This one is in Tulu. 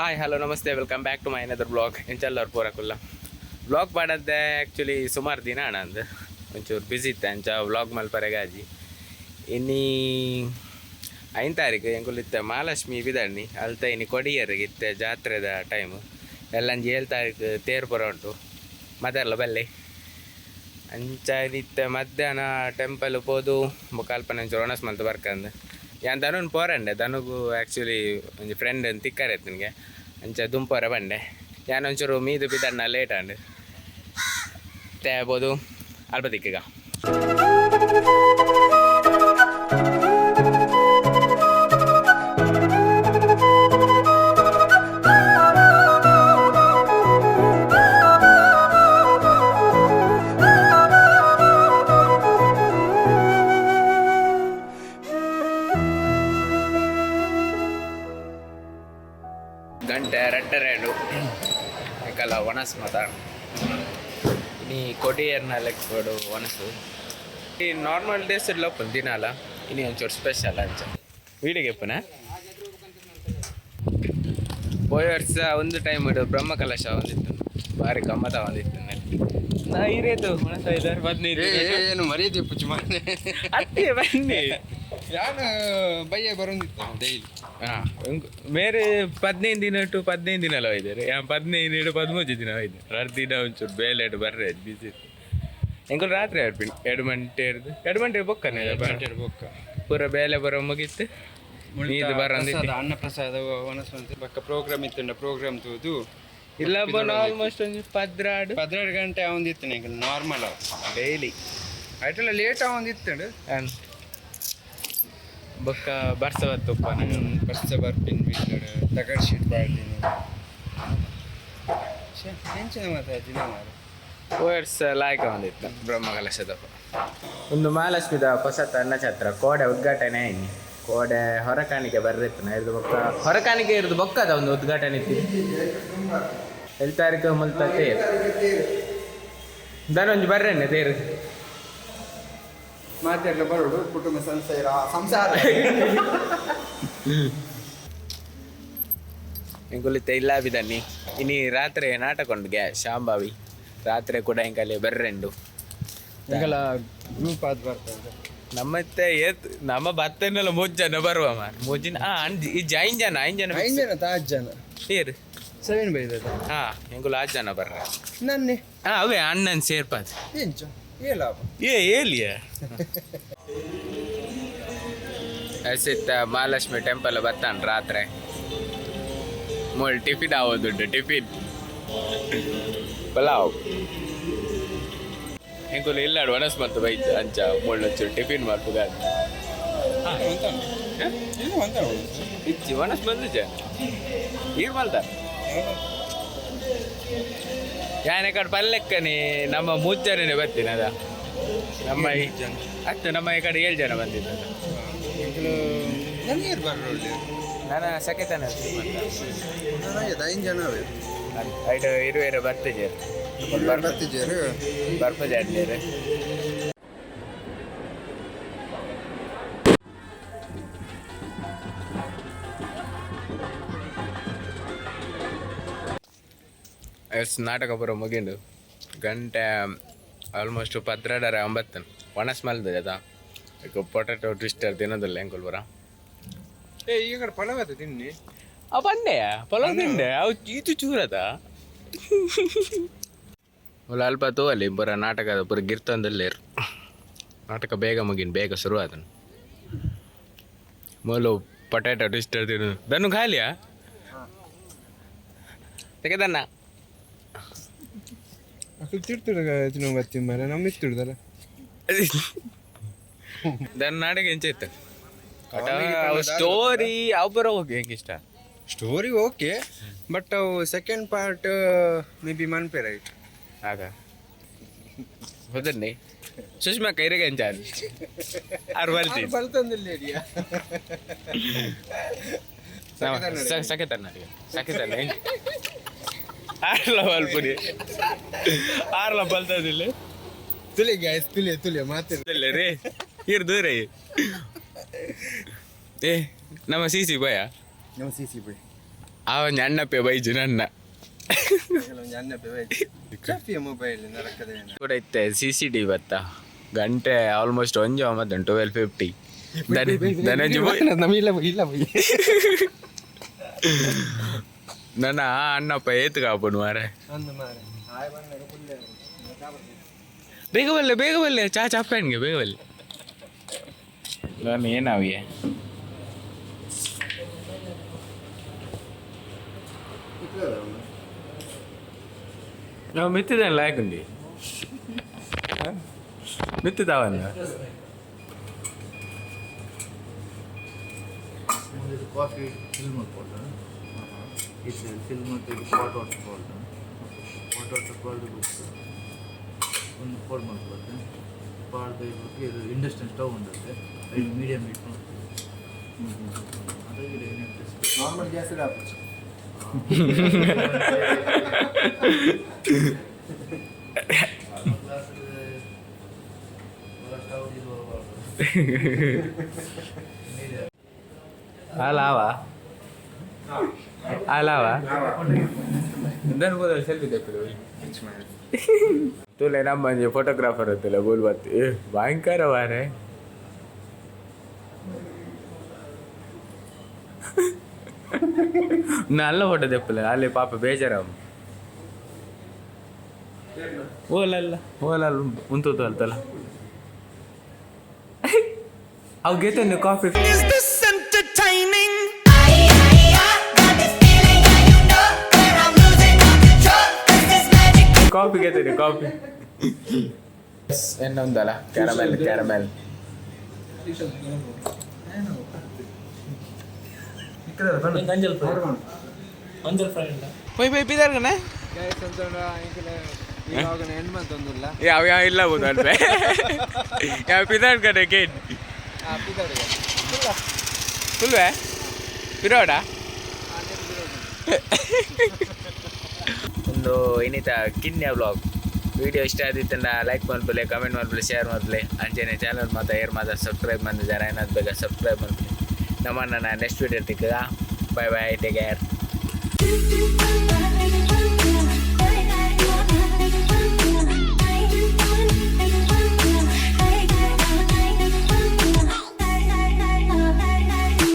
ಹಾಯ್, ಹಲೋ, ನಮಸ್ತೆ, welcome back to my another vlog. ಎಂಚಲ್ಲವ್ರು ಪೂರಕುಲ್ಲ? ವ್ಲಾಗ್ ಮಾಡದ್ದೆ ಆ್ಯಕ್ಚುಲಿ ಸುಮಾರು ದಿನ ಅಣ್ಣ ಅಂದು ಒಂಚೂರು ಬ್ಯುಸಿ ಇತ್ತೆ. ಅಂಚ ವ್ಲಾಗ್ ಮಲ್ಪರೆಗಾಜಿ. ಇನಿ 5 ತಾರೀಕು. ಎಂಕುಲು ಇತ್ತೆ ಮಹಾಲಕ್ಷ್ಮಿ ಬಿದಣ್ಣಿ ಅಲ್ತ. ಇನಿ ಕೊಡಿಯರಿಗೆ ಇತ್ತೆ ಜಾತ್ರೆದ ಟೈಮು. ಎಲ್ಲಂಜಿ 7 ತಾರೀಕು ತೇರು ಪುರ ಉಂಟು. ಮದರ್ಲ ಬಲ್ಲೆ. ಅಂಚ ಇತ್ತೆ ಮಧ್ಯಾಹ್ನ ಟೆಂಪಲ್ ಪೋದು ಬೊಕ ಅಲ್ಪ ಒಂಚೂರು ಒಣಸ್ ಮಲ್ತ್ ಬರ್ಕಂದು. ಯಾನ್ ಧನುನ್ ಪೋರಂಡೆ. ಧನುಗು ಆ್ಯಕ್ಚುಲಿ ಒಂಜಿ ಫ್ರೆಂಡ್ ತಿಕ್ಕರೆ ನಿನಗೆ. ಅಂಚ ದುಂಪೋರೆ ಬಂಡೆ. ಯಾನ್ ಒಂಚೂರು ಮೀದು ಬಿದಣ್ಣ ಲೇಟ್ ಆಂಡ್. ತೇಬೋದು ಅಲ್ಪ ತಿಕ್ಕಗ. ಗಂಟೆ 2:30. ಎಂಕಲ್ಲ ಒಣಸ್ ಮತ. ಇನಿ ಕೊಡಿಯರ್ನ ಲೆಕ್ಕೊಡು ಒಣಸು. ಈ ನಾರ್ಮಲ್ ಡೇಸ್ ಎಲ್ಲ ಉಪ್ಪುಂಡು ದಿನಾಲ. ಇನಿ ಒಂಚೂರು ಸ್ಪೆಷಲ್. ಅಂಚ ವೀಡಿಯೋಗೆ ಎಪ್ಪುನ. ಪೋಯ ವರ್ಷ ಒಂದು ಟೈಮ್ ಬ್ರಹ್ಮ ಕಲಶ ಒಂದಿತ್ತು. ಬಾರಿ ಗಮ್ಮತ ಒಂದಿತ್ತು. ನಾ ಇರೇತು ಒಣಸ ಐದಾರು 15. ಏನು ಮರ್ಯಾದೆ ಪುಚ್ಚು ಮಾನೆ. ಅತ್ತೆ ಬನ್ನಿ. ಯಾನು ಬಯ್ಯ ಬರೋದಿತ್ತು ಡೈಲಿ. ಹಾಂ, ಬೇರೆ 15 ದಿನ ಟು 15 ದಿನ ಎಲ್ಲ ಹೋಯ್ತಾರೆ. 15 ಇಡು 13 ದಿನ ಹೋಯ್ತು. 2 ದಿನ ಒಂಚೂರು ಬೇಲೆ ಇಟ್ಟು ಬರ್ರೆ ಬಿಸಿ ಇತ್ತು. ಎಂಕುಲು ರಾತ್ರಿ ಆಡ್ಪಿನಿ 2 ಗಂಟೆ ಹಿಡ್ದು 2 ಗಂಟೆ ಬೊಕ್ಕನೆ. ಬೊಕ್ಕ. ಪೂರ ಬೇಲೆ ಬರೋ ಮುಗೀತು, ನೀದು ಬರಂದಿತ್ತು. ಅನ್ನ ಪ್ರಸಾದ ಒಣಸ್ ಬೊಕ್ಕ ಪ್ರೋಗ್ರಾಮ್ ಇತ್ತು. ಪ್ರೋಗ್ರಾಮ್ ತೂದು. ಇಲ್ಲ, ಆಲ್ಮೋಸ್ಟ್ ಒಂದು 12. 12 ಗಂಟೆ ಅವಂದಿತ್ತು ನಂಗೆ ನಾರ್ಮಲ್. ಡೈಲಿ. ಐಟೆಲ್ಲ ಲೇಟ್ ಅವಂದಿತ್ತು. ಬೊಕ್ಕ ಬರ್ಸ ಬತ್ತುಪ್ಪ. ಬರ್ಸ ಬರ್ಪಿನ್ ಬಿಟ್ಟಡು ತಗಡ್ ಶೀಟ್ ಪಾಡ್ದಿನಿ ಎಂಚಿನ ಮಾತಾಡ್ತೀನಿ ಮಾರು. ವರ್ಷ ಲಾಯ್ಕ ಒಂದಿತ್ತು ಬ್ರಹ್ಮ ಕಲಶದಪ್ಪ. ಒಂದು ಮಹಾಲಕ್ಷ್ಮಿದ ಹೊಸ ಅನ್ನಛತ್ರ ಕೋಡೆ ಉದ್ಘಾಟನೆ ಆಯ್ನಿ. ಕೋಡೆ ಹೊರಕಾಣಿಕೆ ಬರ್ರಿತ್ತು ಇರ್ದು ಬೊಕ್ಕ. ಹೊರಕಾಣಿಕೆ ಇರ್ದು ಬೊಕ್ಕದ ಒಂದು ಉದ್ಘಾಟನೆ ಇತ್ತು. ಎಲ್ ತಾರೀಕು ಮುಲ್ತ ತೇರು. ದಾನ ಒಂಜಿ ಬರ್ರೆನ್ನೆ ತೇರು. ಮಾತಾಡ್ಲ ಬರೋಡು ಕುಟುಂಬ ಸಂಸಾರ ಸಂಸಾರ. ಎಂಕುಲಿತ್ತೆ ಇಲ್ಲ ಬಿದನ್ನಿ. ಇನಿ ರಾತ್ರಿ ನಾಟಕ ಉಂಟು ಗ್ಯಾ ಶಾಂಭಾವಿ. ರಾತ್ರಿ ಕೂಡ ಎಂಕಲ್ಲಿ ಬರ್ರೆಂಡು. ಎಂಕಲ ಗ್ರೂಪ್ ಆದ್ ಬರ್ತದೆ. ನಮ್ಮತ್ತೆ ಏತ್ ನಮ್ಮ ಬತ್ತನೆಲ್ಲ ಮೂಜ್ ಜನ ಬರುವ ಮಾರ್. ಮೂಜ್ ಜನ ಈ ಐನ್ ಜನ, ಐನ್ ಜನ. ಐದು ಜನ ತಾಜ್ ಜನ. ಏರು? ಸೆವೆನ್ ಬೈದದ. ಹಾ, ಎಂಕುಲು ಆರು ಜನ ಬರ್ರ. ನನ್ನೆ. ಹಾ, ಅವೇ ಅಣ್ಣನ್ ಸೇರ್ಪಾದ್. ಎಂಚ ಏಲಾಪ? ಏ ಏಲಿಯ ಎಸಿತ್ತ ಮಹಾಲಕ್ಷ್ಮಿ ಟೆಂಪಲ್ ಬತ್ತಾನ್. ರಾತ್ರಿ ಮೂಳು ಟಿಫಿನ್ ಆವೋದುಂಟು. ಟಿಫಿನ್ ಪಲಾವ್. ಎಂಕುಲು ಇಲ್ಲಾಡು ಒಣಸ್ ಮತ್ತು ಬೈತು. ಅಂಚ ಮುಳ್ಳು ಒಂಚೂರು ಟಿಫಿನ್ ಮಾಡ್ಪುಗ. ಇಚ್ಚಿ ಒಣಸ್ ಬಂದು ಜನ ಈರ್ ಮಲ್ತಾರ. ಯಾನೆ ಕಡೆ ಪಲ್ಲೆಕ್ಕನೆ ನಮ್ಮ ಮೂರು ಜನನೇ ಬರ್ತೀನಿ ಅದ. ನಮ್ಮ ಅತ್ತು ನಮ್ಮ ಈ ಕಡೆ 7 ಜನ ಬಂದಿದ್ದಲ್ಲ. ನನಗೆ ಬರೋಳ್ಳಿ. ನಾನು ಸಖೇತನ. ನನಗೆ ಐದು ಜನ. ಐಟು ಇರುವೇರು ಬರ್ತಿದ್ದೀರಿ. ಬರ್ತಿದ್ದೀರು. ಬರ್ಪಜೆ ಅಡ್ಲೇರು. ಎಸ್, ನಾಟಕ ಪೂರ ಮುಗಿಂಡು. ಗಂಟೆ ಆಲ್ಮೋಸ್ಟ್ 12:30 9. ಒಣಸ್ ಮಲ್ದ ಅದ. ಪೊಟೆಟೊ ಟ್ವಿಸ್ಟರ್ ತಿನ್ನೋದಿಲ್ಲ ಎಂಕುಲ್ ಪೂರ. ಏ, ಈ ಕಡೆ ಪಲಾವ್ ಆತ ತಿನ್ನಿ. ಆ ಬಂಡೆ ಪಲಾವ್ ತಿಂಡೆ. ಅವು ಇದು ಚೂರದ ಅಲ್ಪ ತೂವಲ್ಲಿ. ಪೂರ ನಾಟಕದ ಪೂರ ಗಿರ್ತೊಂದುಲ್ಲೆರ್. ನಾಟಕ ಬೇಗ ಮುಗಿನ್ ಬೇಗ ಶುರು ಆದನು. ಮೂಲು ಪೊಟ್ಯಾಟೊ ಟ್ವಿಸ್ಟರ್ ತಿನ್ನು. ದನ್ನು ಖಾಲಿಯಾ ತೆಗೆದನ್ನ. ಅಕ್ಲು ತಿರ್ತುಡ ತಿನ್ನೋ ಬತ್ತಿ ಮರ ನಮ್ಮ ಇತ್ತಿಡುದಲ್ಲ. ದನ್ನ ನಾಟಕ ಎಂಚ ಇತ್ತು ಸ್ಟೋರಿ? ಅವು ಬರೋ ಹೋಗಿ ಹೆಂಗೆ ಇಷ್ಟ? ಸ್ಟೋರಿ ಓಕೆ, ಬಟ್ ಅವು ಸೆಕೆಂಡ್ ಪಾರ್ಟ್ ಮೇ ಬಿ ಮನ್ಪೆ ರೈಟ್. ಆಗ ಹೌದನ್ನಿ. ಸುಷ್ಮಾ ಕೈರಿಗೆ ಎಂಚ ಆರು ಬಲ್ತಿ. ಬಲ್ತಂದಿಲ್ಲ. ಸಖೇತನ್ನ ಸಖೇತನ್ನ ಆರ್ಲ ಬಲ್ಪುನಿ ಆರ್ಲ ಬಲ್ತದಿಲ್ಲ. ತುಲೆ ಗಾಯ್ಸ್, ತುಲೆ ತುಲೆ ಮಾತಿಲ್ಲ. ರೇ ಇರ್ ದೂರ. ಏ, ನಮ್ಮ ಸಿ ಸಿ ಭಯ. ನಮ್ಮ ಸಿ ಸಿ ಬೈ. ಆ ಒಂಜಿ ಅಣ್ಣಪ್ಪೆ ಬೈಜು ನನ್ನ. ಮೊಬೈಲ್ ನರಕದ. ಕೂಡ ಇತ್ತೆ ಸಿಸಿಟಿವಿ ಬತ್ತ. ಗಂಟೆ ಆಲ್ಮೋಸ್ಟ್ ಒಂಜಿ ಮತ್ತೆ 12:50. ಧನಂಜು. ನಮ್ಮ ಇಲ್ಲ ಇಲ್ಲ. ನನ್ನ ಅಣ್ಣಪ್ಪ ಏತ್ ಕಾಪುನು ಮಾರೆ. ಅಂದು ಮಾರೆ ಆಯ್ ಬಂದಾಗ ಫುಲ್. ಬೇಗ ಬಲ್ಲೆ, ಬೇಗ ಬಲ್ಲೆ, ಚಾ ಚಾಪಣ್ಗೆ ಬೇಗ ಬಲ್ಲೆ. ನಾನು ಏನಾವಿಯೇ? ನಾವು ಮಿತ್ತಿದ್ದಾನೆ ಲಾಯಕುಂಡಿ ಮಿತ್ತಿದ್ದಾವನ್ನ. ಮುಂದೆ ಕಾಫಿ ಫಿಲ್ ಮಾಡ್ಕೊಳ್ತಾರೆ. ಇದು ಫಿಲ್ ಮತ್ತು ಇದು hot water bald, hot water bald ಒಂದು ಫೋಲ್ಡ್ ಮಾಡ್ಕೊಳುತ್ತೆ. ಬಾಳ್ದು ಇದು ಇಂಡಕ್ಷನ್ ಸ್ಟವ್ ಉಂಟಂತೆ. ಇದು ಮೀಡಿಯಮ್ ಹೀಟ್ ಮಾಡ್ತೀವಿ. ಅದಾಗಿ ನಾರ್ಮಲ್ ಗ್ಯಾಸ್ ಹಾಕುದು. ಸ್ಟವ್ ಇದು. ಅಲಾವ ಅಲಾವ ಸೆಲ್ಫಿ ತೆಪ್ಪದು ತುಲೆ. ನಮ್ಮ ಫೋಟೋಗ್ರಾಫರ್ ಅಂತಲ್ಲ ಬೋಲ್ ಬತ್. ಏ ಭಯಂಕರ ವಾರೆ. ನಲ್ಲ ಫೋಟೋ ತೆಪ್ಪಲೆ ಅಲ್ಲಿ. ಪಾಪ ಬೇಜಾರ. ಓಲಲ್ಲ ಓಲಲ್ಲ ಉಂತು ಅಲ್ತಲ್ಲ. ಅವು ಗೆತನ್ನು coffee. Got this feeling and you know that I'm losing all control. 'Cause this magic coffee ಗೆತೇನೆ coffee ಎನ್ನೊಂದಲ್ಲ, caramel caramel. ಪೊಯ್ ಪೊಯ್ ಪಿದಾರ್ಗಣ. ಗ್ಯಾಸ್ ಅಂತ ಇವಾಗ ಎಂಡ್ ಮಂತ್ ಯಾವ ಯಾವ ಇಲ್ಲ ಬೋದು ಅಲ್ವೇ. ಯಾವ ಪಿದಾರ್ಗಣ ಗೇಟ್ ಫುಲ್ವೇ ಪಿರೋಡ. ಒಂದು ಇನ್ನಿತ ಕಿನ್ಯ ಬ್ಲಾಗ್ ವಿಡಿಯೋ ಇಷ್ಟ ಆದಿತ್ತಂಡ ಲೈಕ್ ಮಲ್ಪಲೆ, ಕಮೆಂಟ್ ಮಲ್ಪಲೆ, ಶೇರ್ ಮಲ್ಪಲೆ. ಅಂಚೆನೆ ಚಾನಲ್ ಮಾತ ಏರ್ ಮಾತ ಸಬ್ಸ್ಕ್ರೈಬ್ ಮಂದ ಜನ ಏನಾದ್ರು ಬೇಗ ಸಬ್ಸ್ಕ್ರೈಬ್ ಮಲ್ಪಲೆ. ನಮ್ಮನ್ನ ನೆಕ್ಸ್ಟ್ ವಿಡಿಯೋ ತಿಕ್ಕದ. Bye bye, take care.